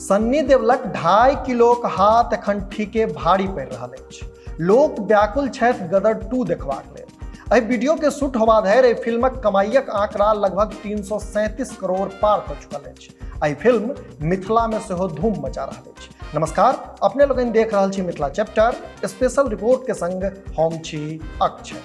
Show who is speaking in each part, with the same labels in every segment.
Speaker 1: सन्नी देवलक 2.5 किलोक हाथ एखन ठीके भारी पड़ि रहल अछि। लोक व्याकुल छथि गदर 2 देखबाक लेल। एहि वीडियो के शूट होबा धरि एहि फिल्मक कमाइयक आंकड़ा लगभग 337 करोड़ पार कऽ चुकल अछि। एहि फिल्म मिथिला में सेहो धूम मचा रहल अछि। नमस्कार, अपने लोकनि देख रहल छी मिथिला चैप्टर स्पेशल रिपोर्ट के संग हम छी अक्षय।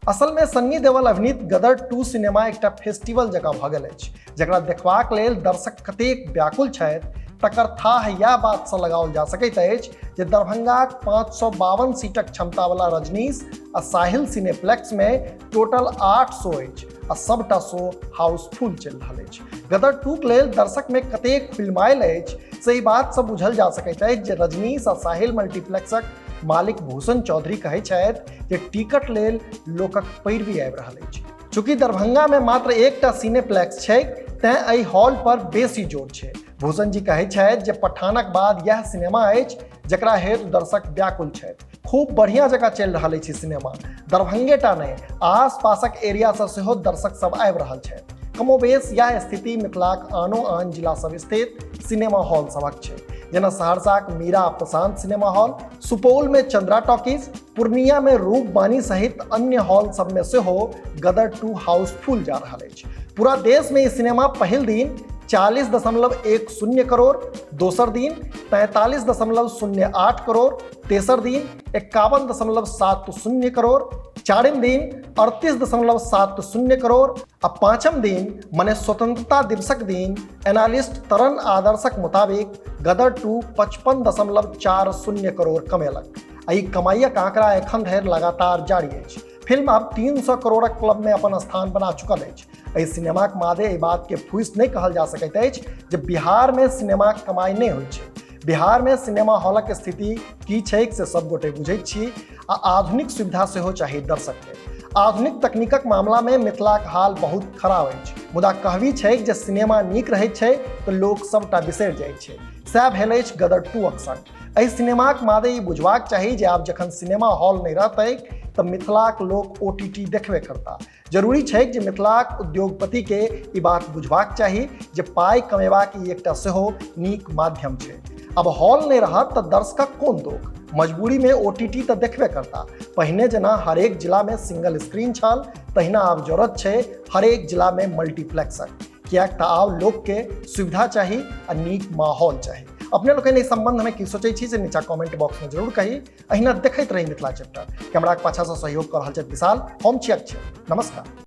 Speaker 1: असल में सन्नी देओल अभिनीत गदर 2 सिनेमा एकटा फेस्टिवल जकाँ भऽ गेल अछि, जकरा देखबाक लेल दर्शक कतेक व्याकुल छथि तकर थाह इएह बातसँ लगाओल जा सकैत अछि जे दरभंगाक 552 सीटक क्षमतावला रजनीश आ साहिल सिनेप्लेक्स में टोटल 8 शो अछि आ सबटा शो हाउसफुल चलि रहल अछि। गदर 2 के लेल दर्शक में कतेक फिल्मायल अछि से ई बातसँ बुझल जा सकैत अछि जे रजनीश आ साहिल मल्टीप्लेक्सक मालिक भूषण चौधरी कहै छथि जे टिकट लेल लोकक पैरवी आबि रहल अछि। चूँकि दरभंगा में मात्र एकटा सिनेप्लेक्स छै तें एहि हॉल पर बेसी जोर छै। भूषण जी कहै छथि जे पठानक बाद यह सिनेमा अछि जकरा हेतु दर्शक व्याकुल छथि। खूब बढ़िया जकाँ चलि रहल अछि सिनेमा। दरभंगे टा नहि, आसपासक एरिया सँ सेहो दर्शक सब आबि रहल छथि। कमोबेश यह स्थिति मिथिलाक आनो आन जिला सब स्थित सिनेमा हॉल सभक छै, जेना सहरसाक मीरा प्रशांत सिनेमा हॉल, सुपौल में चंद्रा टॉकीज, पूर्णिया में रूपबानी सहित अन्य हॉल सब में सेहो गदर 2 हाउसफुल जा रहल अछि। पूरा देश में ई सिनेमा पहिल दिन 40.10 करोड़, दोसर दिन 43.08 करोड़, तेसर दिन 51.70 करोड़, चारिम दिन 38.70 करोड़ आ पांचम दिन मने स्वतंत्रता दिवसक दिन एनालिस्ट तरन आदर्शक मुताबिक गदर 2 55.40 करोड़ कमेलक। आ ई कमाइयक आंकड़ा एखन धरि लगातार जारी अछि। फिल्म आब 300 करोड़क क्लब में अपन स्थान बना चुकल अछि। एहि सिनेमाक मादे एहि बात के फूसि नहि कहल जा सकैत अछि जे बिहार में सिनेमाक कमाई नहि होइत छै। बिहार में सिनेमा हॉलक स्थिति की छैक से सब गोटे बुझैत छी आ आधुनिक सुविधा सेहो चाही दर्शक के। आधुनिक तकनीकक मामला में मिथिलाक हाल बहुत खराब अछि, मुदा कहबी छैक जे सिनेमा नीक रहैत छै तऽ लोक सबटा बिसरि जाइत छै। सएह भेल अछि गदर 2 संग। एहि सिनेमाक मादे ई बुझबाक चाही जे आब जखन सिनेमा हॉल नहि रहतैक तऽ मिथिलाक लोक OTT देखबे करता। जरूरी छैक जे मिथिलाक उद्योगपति के ई बात बुझबाक चाही जे पाइ कमेबाक ई एकटा सेहो नीक माध्यम छै। अब हॉल नहि रहत तऽ दर्शकक कोन दोख, मजबूरी में OTT तऽ देखबे करता। पहिने जेना हरेक जिला में सिंगल स्क्रीन छल तहिना आब जरूरत छै हरेक जिला में मल्टीप्लेक्सक, किएक तऽ आब लोक के सुविधा चाही आ नीक माहौल चाही। अपने लोकनि एहि संबंध में की सोचै छी से नीचा कमेंट बॉक्स में जरूर कही। अहिना देखैत रही मिथिला चैप्टर। कैमराक पाछा से सहयोग कऽ रहल छथि विशाल, हम छी अक्षय। नमस्कार।